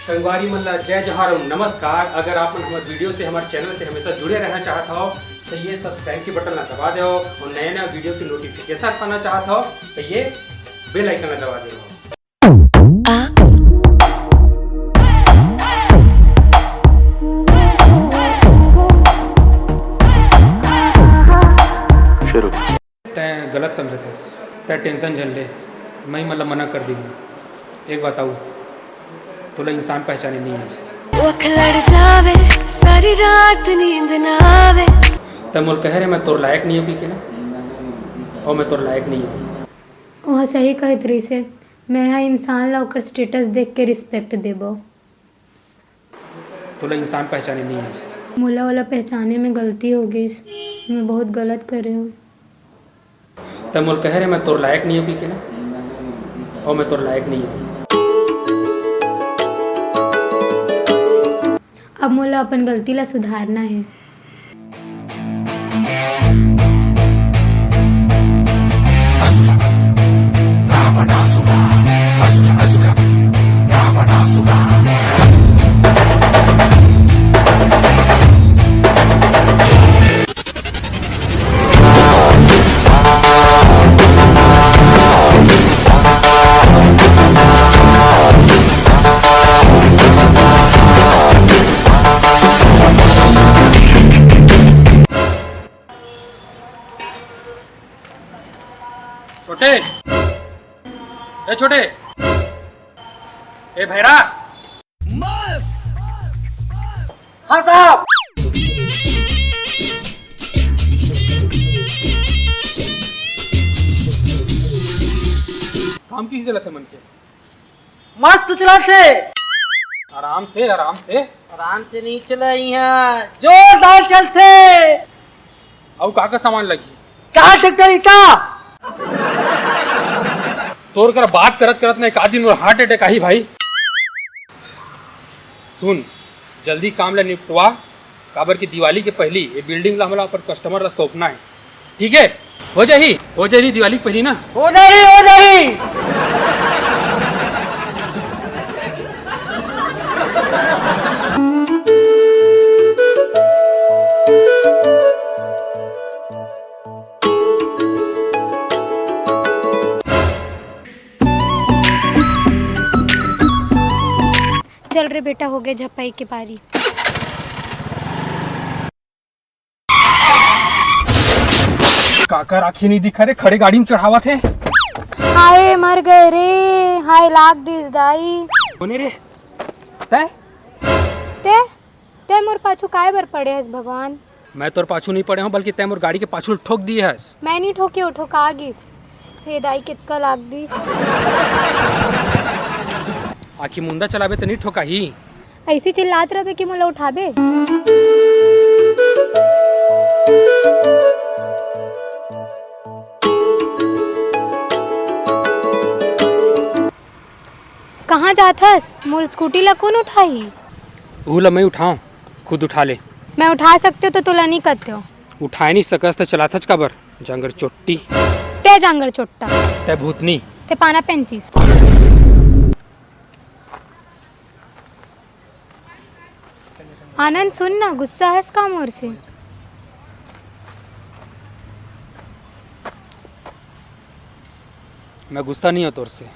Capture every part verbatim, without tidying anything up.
संगवारी मन ला जय जोहार अउ नमस्कार। अगर आप मन हमर वीडियो से, हमर चैनल से हमेशा जुड़े रहना चाहत हव, तो ये सब्सक्राइब के बटन ला दबा देव अउ नया नया वीडियो के नोटिफिकेशन पाना चाहत हव, तो ये बेल आइकन ला दबा देव। शुरू। तैं गलत समझत हस, तैं टेंशन झन ले, मैं मतलब मना कर दी हूँ। एक बात आऊ, तोला इंसान पहचाने नहीं है। अख लड़ जावे, सारी रात नींद ना आवे। तैं मोल कहे रहे, मैं तोर लायक नहीं हूँ, कि ना, और मैं तोर लायक नहीं हूँ। ओह सही कहत रहिसे, मैं हा इंसान ला ओकर स्टेटस देख के रिस्पेक्ट देबो। तोला इंसान पहचाने नहीं आइस। मोला ओला पहचाने में गलती हो गइस। मैं बहुत गलत करे हूँ। तब मोल कहे रहे, मैं तोर लायक नहीं हूँ, कि ना, और मैं तोर लायक नहीं हूँ। अब मोला अपन गलती ला सुधारना है। छोटे, ए छोटे, ए भैरा। हाँ साहब। काम किसे चलत हे मन के? मस्त चलत हे। आराम से, आराम से। आराम से नहीं चले, यहाँ जोरदार चलथे। अउ का का सामान लगही? चार ट्रैक्टर ईटा। तोर करा बात करत करत ना एक आध दिन मोर हार्ट अटैक आही भाई। सुन, जल्दी काम ला निपटवा, काबर कि दिवाली के पहिली ये बिल्डिंग ला हमला अपन कस्टमर ला सौंपना है। ठीक है, हो जाही, हो जाही दिवाली के पहिली ना। हो जाही, हो जाही। चल रे बेटा, हो गए झपाई के पारी। काकर आँखी नहीं दिखा रे, खड़े गाड़ी में चढ़ावत हे। हाय, मर गए रे, हाय, लाग दिस दाई। कोने रे? तै? तै? तै मोर पाछू काय बर पड़े हस भगवान? मैं तोर पाछू नहीं पड़े हूँ, बल्कि तै मोर गाड़ी के पाछू ठोक दिए हस। मैं नहीं ठोके हूँ, ठोका गिस। हे दाई, कितका लाग दिस। आखी मुंदा चलाबे त नहीं ठोकाही। ऐसी चिल्लात रहबे कि मोला उठाबे। कहाँ जात हस? मोर स्कूटी ला कोन उठाही? उहू ला मैं उठाऊं, खुद उठा ले। मैं उठा सकते हो तो तोला नहीं कहते हो। उठाए नहीं सकस त चलाथच काबर? जांगर चोट्टी। ते जांगर चोट्टा। ते भूतनी। ते पाना पेंचिस। आनंद, सुन ना, गुस्सा हस का मोर से? मैं गुस्सा नहीं हूँ तोर से,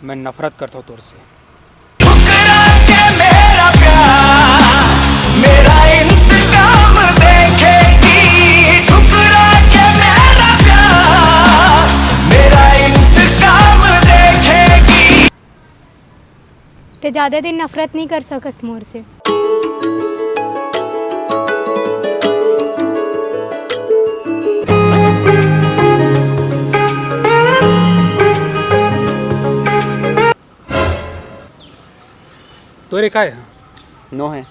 मैं नफरत करता हूँ तोर से। ठुकरा के मेरा प्यार, मेरा इंतकाम देखेगी। ठुकरा के मेरा प्यार, मेरा इंतकाम देखेगी। ते ज्यादा दिन नफरत नहीं कर सकस मोर से। तोरे काय हे? नो है।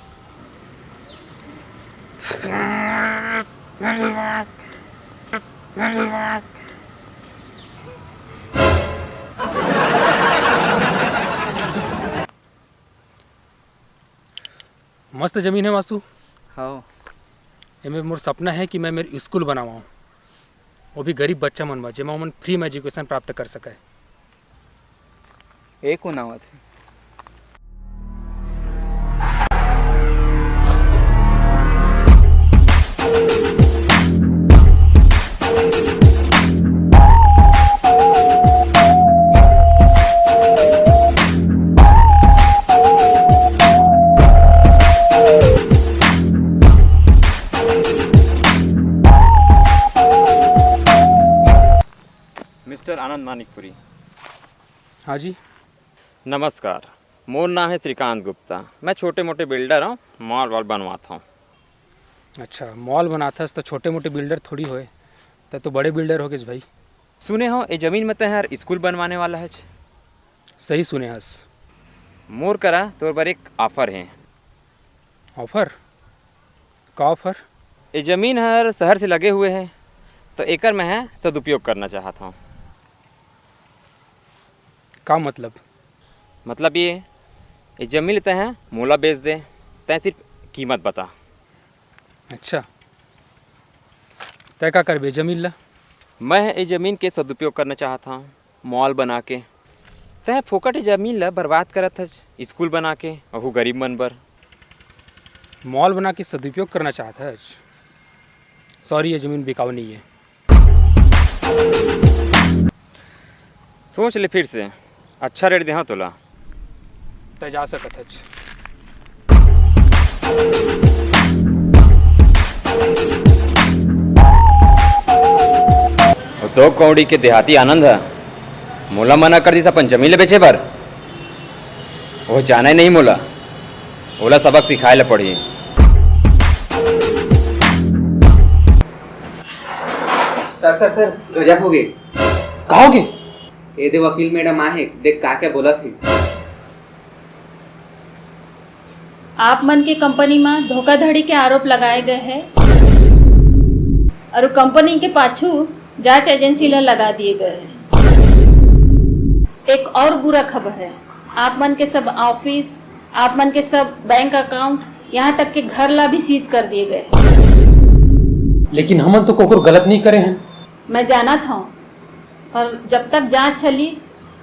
मस्त जमीन है वासु। हाँ। एमे मोर सपना है कि मैं मेर स्कूल बनावाऊँ, वो भी गरीब बच्चा मन बर, जेमा ओमन फ्री में एजुकेशन प्राप्त कर सके। ए कोन आवत हे? निकपुरी। हाँ जी। नमस्कार, मोर नाम है श्रीकांत गुप्ता। मैं छोटे मोटे बिल्डर हूँ, मॉल वॉल बनवाता हूँ। अच्छा, मॉल बनाथस तो छोटे मोटे बिल्डर थोड़ी होए, तै तो बड़े बिल्डर हो गेस भाई। सुने हो, ए जमीन में तैं हर स्कूल बनवाने वाला है। सही सुने हस। मोर करा तोर बर एक ऑफर है। ऑफर? का ऑफर? ए जमीन हर शहर से लगे हुए है, तो एकर मैं ह सदुपयोग करना चाहत हूँ। का मतलब? मतलब ये, ए जमीन लेते हैं, मोला बेच दे, तैं सिर्फ कीमत बता। अच्छा, तैं का करबे जमीन ला? मैं ए जमीन के सदुपयोग करना चाहत हूँ, मॉल बना के। तैं फोकट ए जमीन ला बर्बाद करत हस, स्कूल बना के, अहू गरीब मन बर। मॉल बना के सदुपयोग करना चाहत हस? सॉरी, ये जमीन बिकाऊ नहीं है। सोच ले फिर से, अच्छा रेट देहा तोला। तै जा सकत हच। वो दो कौड़ी के देहाती आनंद ह मोला मना कर दिस अपन जमीन ले बेचे बर। वो जाना ही नहीं मोला, ओला सबक सिखाए ला पड़ही। सर, सर, सर, गजब हो गए। का हो गए? ए दे वकील मैडम आहे, देख का क्या बोलत हे। आप मन के कंपनी म धोखाधड़ी के आरोप लगाए गए हे और कंपनी के पाछू जांच एजेंसी ला लगा दिए गए हे। एक और बुरा खबर है, आप मन के सब ऑफिस, आप मन के सब बैंक अकाउंट, यहाँ तक के घर ला भी सीज कर दिए गए। लेकिन हमन तो कोकर गलत नहीं करे हैं। मैं जानत हूँ, पर जब तक जांच चली,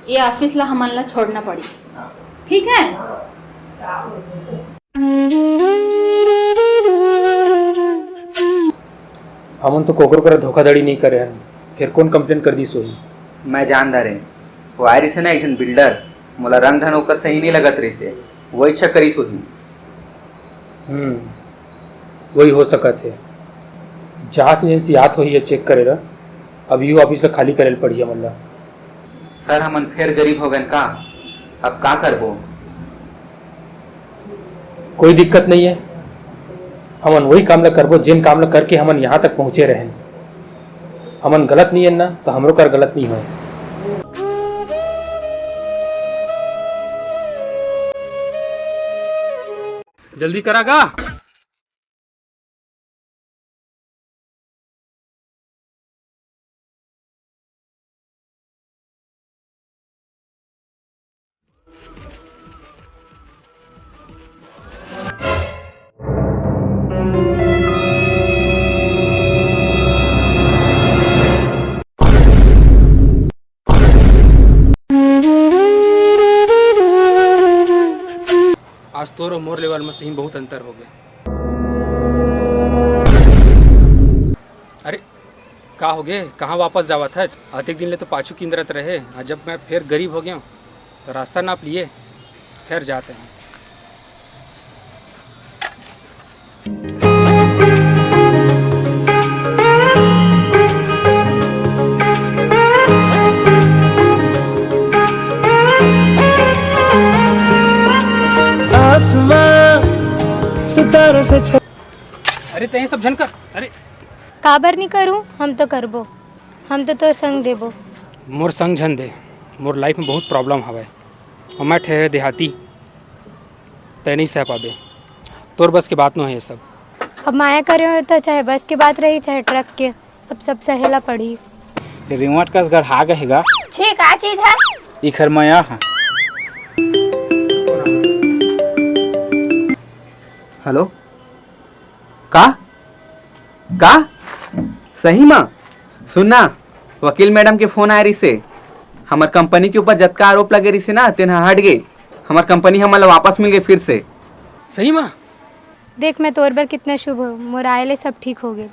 ये ऑफिस ला हमन ला छोड़ना पड़ी, ठीक है? हमन तो कोकरो करा धोखाधड़ी नहीं करे हन, फिर कौन कंप्लेन कर दिस होही? मैं जान डारे, वो आए रहिसे ना एक झन बिल्डर, मोला रंग ढंग ओकर सही नहीं लगत रहिसे, वो इच्छा करिस होही। हम्म, वही हो सकत हे। जांच एजेंसी आत होही ये चेक करे ला, अभी वो ऑफिस ला खाली करे ल पड़ही हमन ला। सर, हमन फेर गरीब हो गए का? अब का करबो? कोई दिक्कत नहीं है, हमन वही काम ला करबो, जेन काम ला करके हमन यहाँ तक पहुँचे रहेन। हमन गलत नहीं है ना, तो हमरो कर गलत नहीं होए। जल्दी करा गा। आज तोर अउ मोर लेवल में सही बहुत अंतर हो गया। अरे, का होगे? कहाँ वापस जावत हच? अतेक दिन ले तो पाछू किंदरत रहे, आज जब मैं फेर गरीब हो गेंव, तो रास्ता नाप लिए। खैर, जाते हैं। आसमां सितारों से छ- अरे, तैं सब झन कर। अरे, काबर नी करूं? हम तो करबो। हम तो तोर संग देबो। मोर संग झन दे, मोर लाइफ में बहुत प्रॉब्लम हवय। अउ मैं ठहरे देहाती, तैं नहीं सह पाबे। तोर बस के बात नो है ये सब। अब माया करे हो तो चाहे बस के बात रही, चाहे ट्रक के, अब सब सहेला पड़ी। ये रिमोट कस घर हा गए हे गा। छी, का चीज है? इखर मया हा। हेलो, का? का? सही मा? सुन ना, वकील मैडम के फोन आए रिसे। हमर कंपनी के ऊपर जतका आरोप लगे रिसे ना, तेन ह हट गे। हमर कंपनी हमन ला वापस मिल गई फिर से। सही मा? देख, मैं तोर बर कितना शुभ हो, मोर आए ले सब ठीक हो गए।